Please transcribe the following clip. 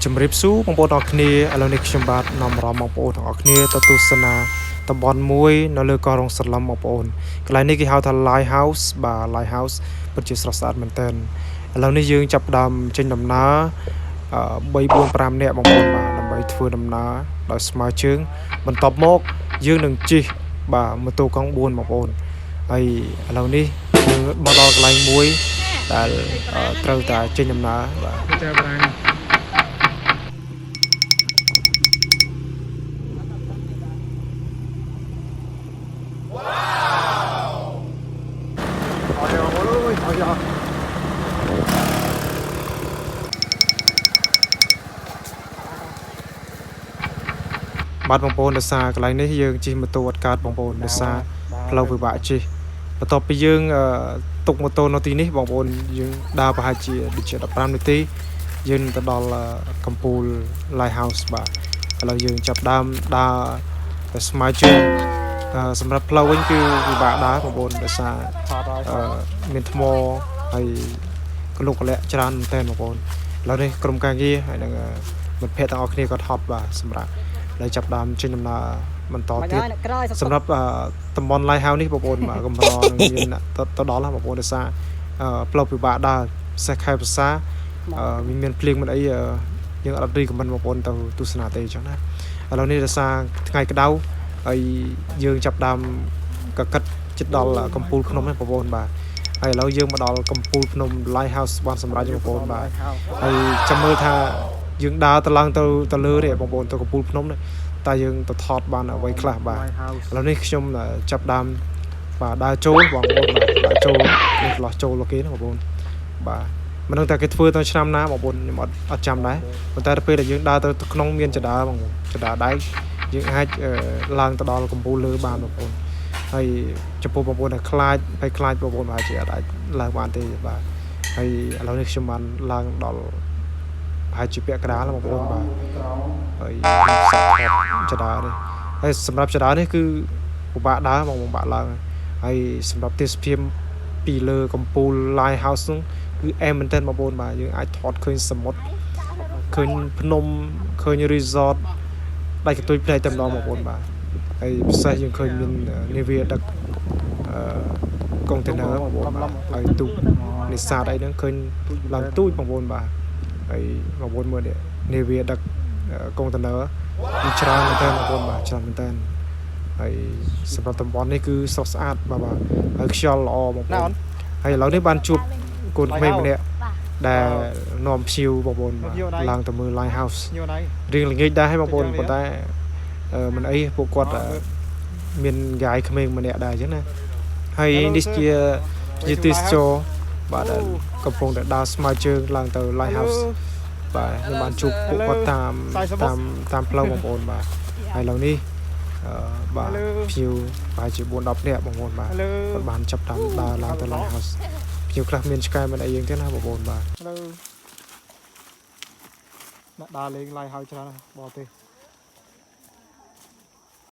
ជំរាបសួរបងប្អូនទាំងអស់គ្នាឥឡូវនេះខ្ញុំបាទនាំអារម្មណ៍បងប្អូនទាំងអស់គ្នាទៅទស្សនាតំបន់មួយនៅលើកោះរ៉ុងសន្លឹមបងប្អូនកន្លែងនេះគេហៅថា Lighthouse បាទ Lighthouse ពិតជាស្រស់ស្អាតមែនទែនឥឡូវនេះយើងចាប់ផ្ដើមចេញដំណើរ3 4 5នាក់បងប្អូនបាទដើម្បីធ្វើដំណើរដោយស្មើជើងបន្ទាប់មកយើងនឹងជិះបាទម៉ូតូកង់4បងប្អូនហើយឥឡូវនេះយើងមកដល់កន្លែងមួយដែលត្រូវតែចេញដំណើរបាទ ចៅប្រាំងអរអូយអរ បាទបងប្អូនដោយសារកន្លែងនេះយើងជិះម៉ូតូអត់កើតបងប្អូនដោយសារផ្លូវពិបាកជិះបន្ទាប់ពីយើងទុកម៉ូតូនៅទីនេះបងប្អូនយើងដើរប្រហែលជាដូចជា15នាទីយើងនឹងទៅដល់កំពូល Lighthouse បាទឥឡូវយើងចាប់ដើមដើរទៅស្មើជើងសម្រាប់ផ្លូវវិញគឺពិបាកដើរបងប្អូនដោយសារ ថតហើយ អឺមានថ្មហើយកលុកកលាក់ច្រើនមែនតើបងប្អូនឥឡូវនេះក្រុមការងារហើយនឹងមិត្តភ័ក្តិទាំងអស់គ្នាក៏ថត់បាទសម្រាប់ហើយចាប់ដើមចេញដំណើរបន្តទៀតសម្រាប់តំបន់ Lighthouse នេះបងប្អូនបាទកម្រនឹងមានអ្នកទៅដល់បងប្អូនដោយសារផ្លូវពិបាកដើរពិសេសខែប្រសាវាមានភ្លៀងមិនអីយើងអត់រីកមិនបងប្អូនទៅទស្សនាទេអញ្ចឹងណាឥឡូវនេះដោយសារថ្ងៃក្តៅហើយយើងចាប់ដើមកកិតចិត្តដល់កំពូលភ្នំហ្នឹងបងប្អូនបាទហើយឥឡូវយើងមកដល់កំពូលភ្នំ Lighthouse បានសម្រាប់បងប្អូនបាទហើយចាំមើលថាយើងដើរទៅឡើងទៅទៅលើនេះបងប្អូនទៅកំពូលភ្នំនេះតើយើងទៅថតបានអ្វីខ្លះបាទឥឡូវនេះខ្ញុំចាប់ដើមបាទដើរចូលបងប្អូនបាទដើរចូលនេះកន្លោះចូលលោកគេណាបងប្អូនបាទមិនដឹងតែគេធ្វើទៅឆ្នាំណាបងប្អូនខ្ញុំអត់ចាំដែរប៉ុន្តែដល់ពេលដែលយើងដើរទៅក្នុងមានចដាបងប្អូនចដាដែកយើងអាចឡើងទៅដល់កំពូលលើបានបងប្អូនហើយចំពោះបងប្អូនដែលខ្លាចហើយខ្លាចបងប្អូនប្រហែលជាអត់អាចឡើងបានទេបាទហើយឥឡូវនេះខ្ញុំបានឡើងដល់ប្រហែលជាពាក់កណ្ដាលបងប្អូនបាទហើយខ្ញុំសាកថតចដានេះហើយសម្រាប់ចដានេះគឺពិបាកដើរបងពិបាកឡើងហើយសម្រាប់ទេសភាពពីលើកំពូល Lighthouse នោះគឺអែមមែនទែនបងប្អូនបាទយើងអាចថតឃើញសមុទ្រឃើញភ្នំឃើញ resort ដាច់កន្ទុយភ្នែកតែម្ដងបងប្អូនបាទហើយពិសេសយើងឃើញមាននាវាដឹកអឺកុងតឺន័របងប្អូនបាទហើយទូកនេសាទអីហ្នឹងឃើញឡើងទូចបងប្អូនបាទហើយបងប្អូនមើលនេះនាវាដឹកកុងតឺន័រវាច្រើនមែនទែនបងប្អូនបាទច្រើនមែនទែនហើយសម្រាប់តំបន់នេះគឺស្រស់ស្អាតបាទបាទហើយខ្យល់ល្អបងប្អូនហើយឥឡូវនេះបានជួបកូនក្មេងម្នាក់ដែលនាំភ្ញៀវបងប្អូនបាទឡើងទៅមើល Lighthouse ញូណៃ រៀងល្ងាចដែរហើយបងប្អូនប៉ុន្តែមិនអីពួកគាត់មានហ្គាយក្មេងម្នាក់ដែរអញ្ចឹងណាហើយនេះជាជាទេសចរបាទដែលកំពុងតែដើរស្មើជើងឡើងទៅ Lighthouse បាទខ្ញុំបានជួបពួកគាត់តាមតាមតាមផ្លូវបងប្អូនបាទហើយឥឡូវនេះបាទភ្ញៀវប្រហែលជា4 10នាក់បងប្អូនបាទគាត់បានចាប់តាមដើរឡើងទៅ Lighthouse ភ្ញៀវខ្លះមានឆ្កែមិនអីយ៉ាងទេណាបងប្អូនបាទ លើអ្នកដើរលេង Lighthouse ច្រើនបរទេស